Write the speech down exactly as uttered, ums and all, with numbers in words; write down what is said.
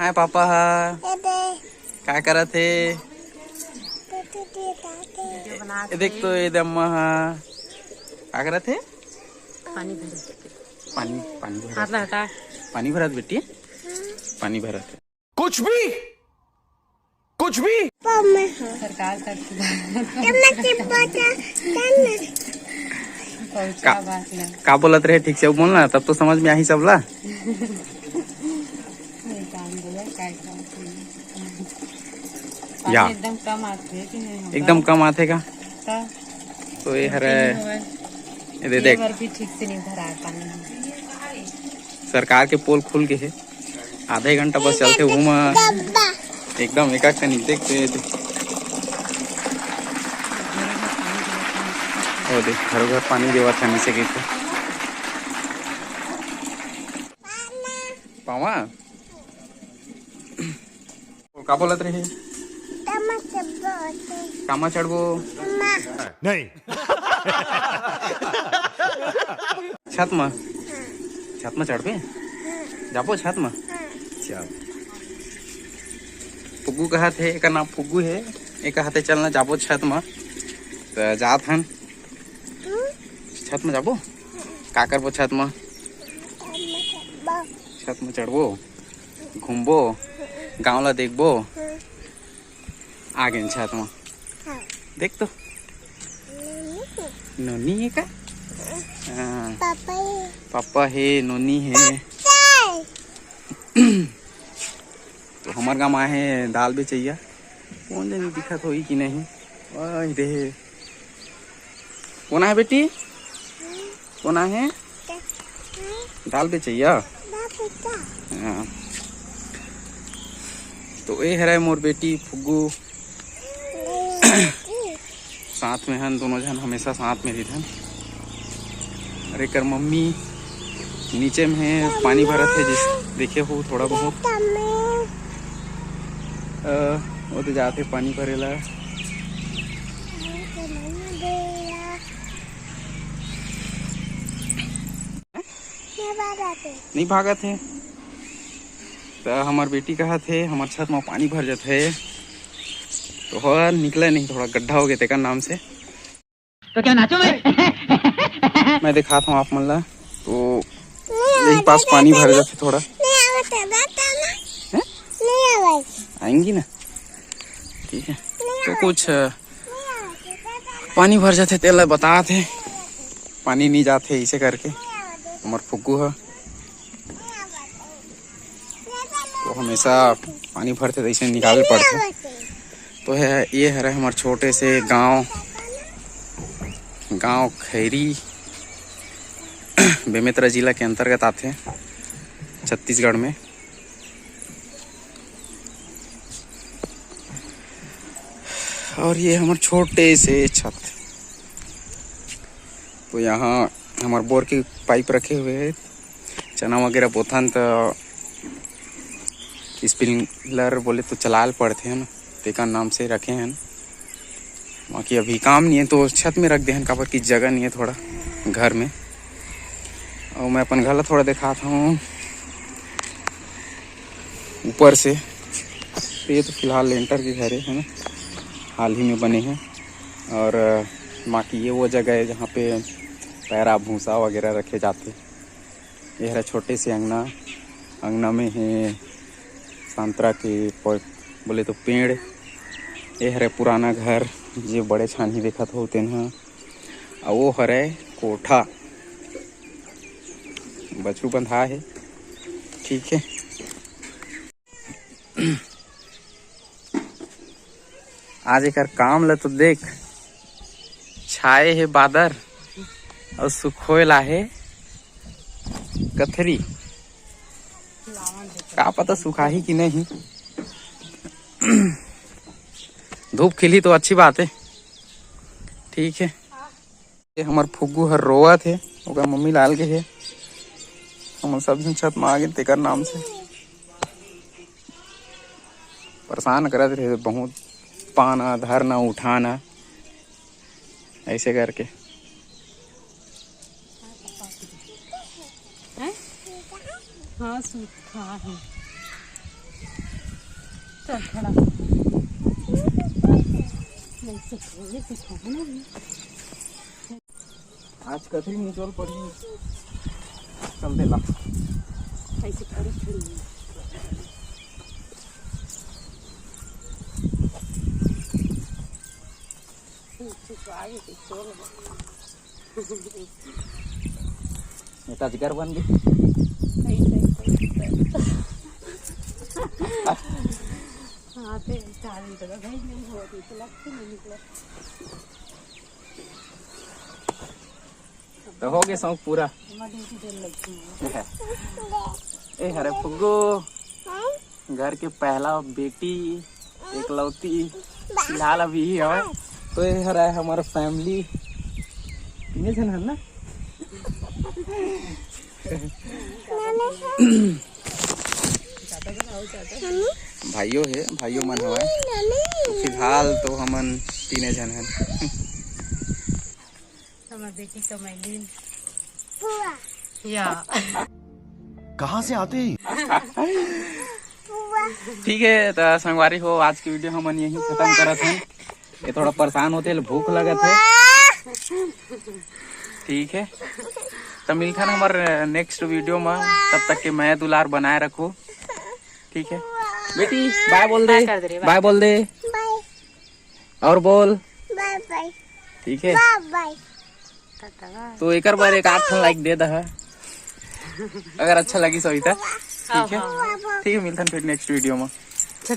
हाय papa हा। का करत हे? ये देख तो, ये दे अम्मा हा। का करत हे? पानी भरत। पानी, पानी भरत। हाथ ला हटा। पानी भरत बेटी। पानी भरत। कुछ भी, कुछ भी। सरकार तक पहुंचा का, बात ना। का बोलत रहे, ठीक से बोलना, तब तो समझ में आही सबला। या। पानी एकदम कम आथे कि नहीं? एकदम कम आथे का? तो ये हरे, ये दे देख। भी ठीक से नहीं भरा है पानी। सरकार के पोल खुल के हे, आधा एक घंटा बस चलथे, उहू म एकदम एकाक कनी देखते। ओ देख, घरो घर पानी देवत हे, नीचे के पावा। का बोलत रहे? कामा चढ़बो। कामा चढ़बो? नहीं। छत म? हाँ। छत म चढ़बे? हाँ। जाबो छत म? हाँ। चल। फुग्गू कहत हे, एकर नाम फुग्गू हे, ए कहत हे, "चलना जाबो छत म।" त जात हन। हम्म। छत म जाबो? का करबो छत म? छत म चढ़बो। छत म चढ़बो, घूमबो, गांव ला देखबो। हाँ। आ गेन छत म। हाँ। देख तो। नोनी हे। नोनी हे का? हाँ। पापा हे। पापा हे, नोनी हे। पापा। तो हमर गांव आए हे दाल बेचैया। कोन जनी दिखत होही कि नहीं? वाह रे। कोन आहे बेटी? कोन आहे? दाल बेचैया? हाँ। तो ए हरे मोर बेटी फुग्गू। साथ में हन, दोनों झन हमेशा साथ में रहिथन। अरे कर मम्मी नीचे में हे, पानी भरत हे, जिस देखे हो थोड़ा बहुत। अ, वो तो जाते पानी भरेला। नहीं भागत हे। त हमर बेटी कहत हे, हमर छत म पानी भर जात हे, तो हर निकले नहीं, थोड़ा गड्ढा हो गया तेकर नाम से। तो क्या नाचो मैं? मैं दिखात हूँ आप मन ला, तो यही पास पानी भर जाथे थोड़ा। हैं? आएंगी ना, ठीक है। तो कुछ, अ, पानी भर जाथे, तेला बतात हे, पानी नहीं जाथे, इसे करके हमर फुग्गू ह। वो हमेशा पानी भरथे त अइसे निकाले पड़थे। तो है, ये हरे हमर छोटे से गांव, गांव खैरी, बेमेतरा जिला के अंतर्गत आथे, छत्तीसगढ़ में। और ये हमर छोटे से छत, तो यहाँ हमर बोर के पाइप रखे हुए हैं। चना वगैरह बोथन त स्प्रिंकलर बोले तो चलाल पड़थे न, तेकर नाम से रखे हन। बाकी अभी काम नहीं है तो छत में रख दे हन, काबर की जगह नहीं है थोड़ा घर में। और मैं अपन घर ला थोड़ा दिखात हूँ ऊपर से। तो ये तो फिलहाल लेंटर के घर है ना, हाल ही में बने हैं। और बाकी ये वो जगह है जहाँ पे पैरा भूसा वगैरह रखे जाते। ये हरे छोटे से अंगना, अंगना में हे संतरा के प-, बोले तो पेड़। ये हरे पुराना घर, जे बड़े छानही देखत हो तेन ह। अउ वो हरे कोठा, बछरू बंधा हे, ठीक है। आज एकर काम ल तो देख, छाए हे बादर अउ सुखोए ला हे कथरी। का पता सुखाही कि नहीं। धूप खिली तो अच्छी बात है, ठीक है। ये हमर फुग्गू हर रोवत हे, ओकर मम्मी लाल गे हे। हमन सब झन छत म आ गेन तेकर नाम से। परेशान करत रहे बहुत, पाना, धरना, उठाना, ऐसे करके। हैं? हाँ, सूखा है। चल खड़ा। नहीं, कुछ हो, ये कुछ हो ना। आज कथरी निचोल पड़ी। चल देला। ऐसे खड़ी खड़ी। कुछ आगे कुछ चोल। ये तो अजगर बन गई। सही, सही, सही, सही। हाँ, ते चालू तो भाई नहीं हो रही, तो लगती नहीं निकला। तो हो गया शौक पूरा। मजे की देर लगती है। ए हरे फुग्गो, घर के पहला बेटी, एकलौती, फिलहाल अभी ही हवे। तो ये हरे हमारा फैमिली, तीने झन हन ना। भाइयों है, भाइयों मन हवय। तो फिलहाल तो हमन तीने झन हन। हमर बेटी कमैलिन। या। कहाँ से आते हैं? ठीक है, तो संगवारी हो, आज की वीडियो हमन यहीं खत्म करत हन। ये थोड़ा परेशान होते, भूख लगत है। ठीक है, तो मिलथन हमर नेक्स्ट वीडियो में। तब तक के मया दुलार बनाए रखो। ठीक है बेटी, बाय बोल दे। बाय कर दे रे, बाय। बाय बोल दे। बाय। और बोल। बाय बाय। ठीक है। बाय बाय। तो एकर बार एक आठ ठन लाइक दे दहा, अगर अच्छा लगी सविता। ठीक है, हाँ, हाँ। ठीक है, मिलथन फिर नेक्स्ट वीडियो में। अच्छा,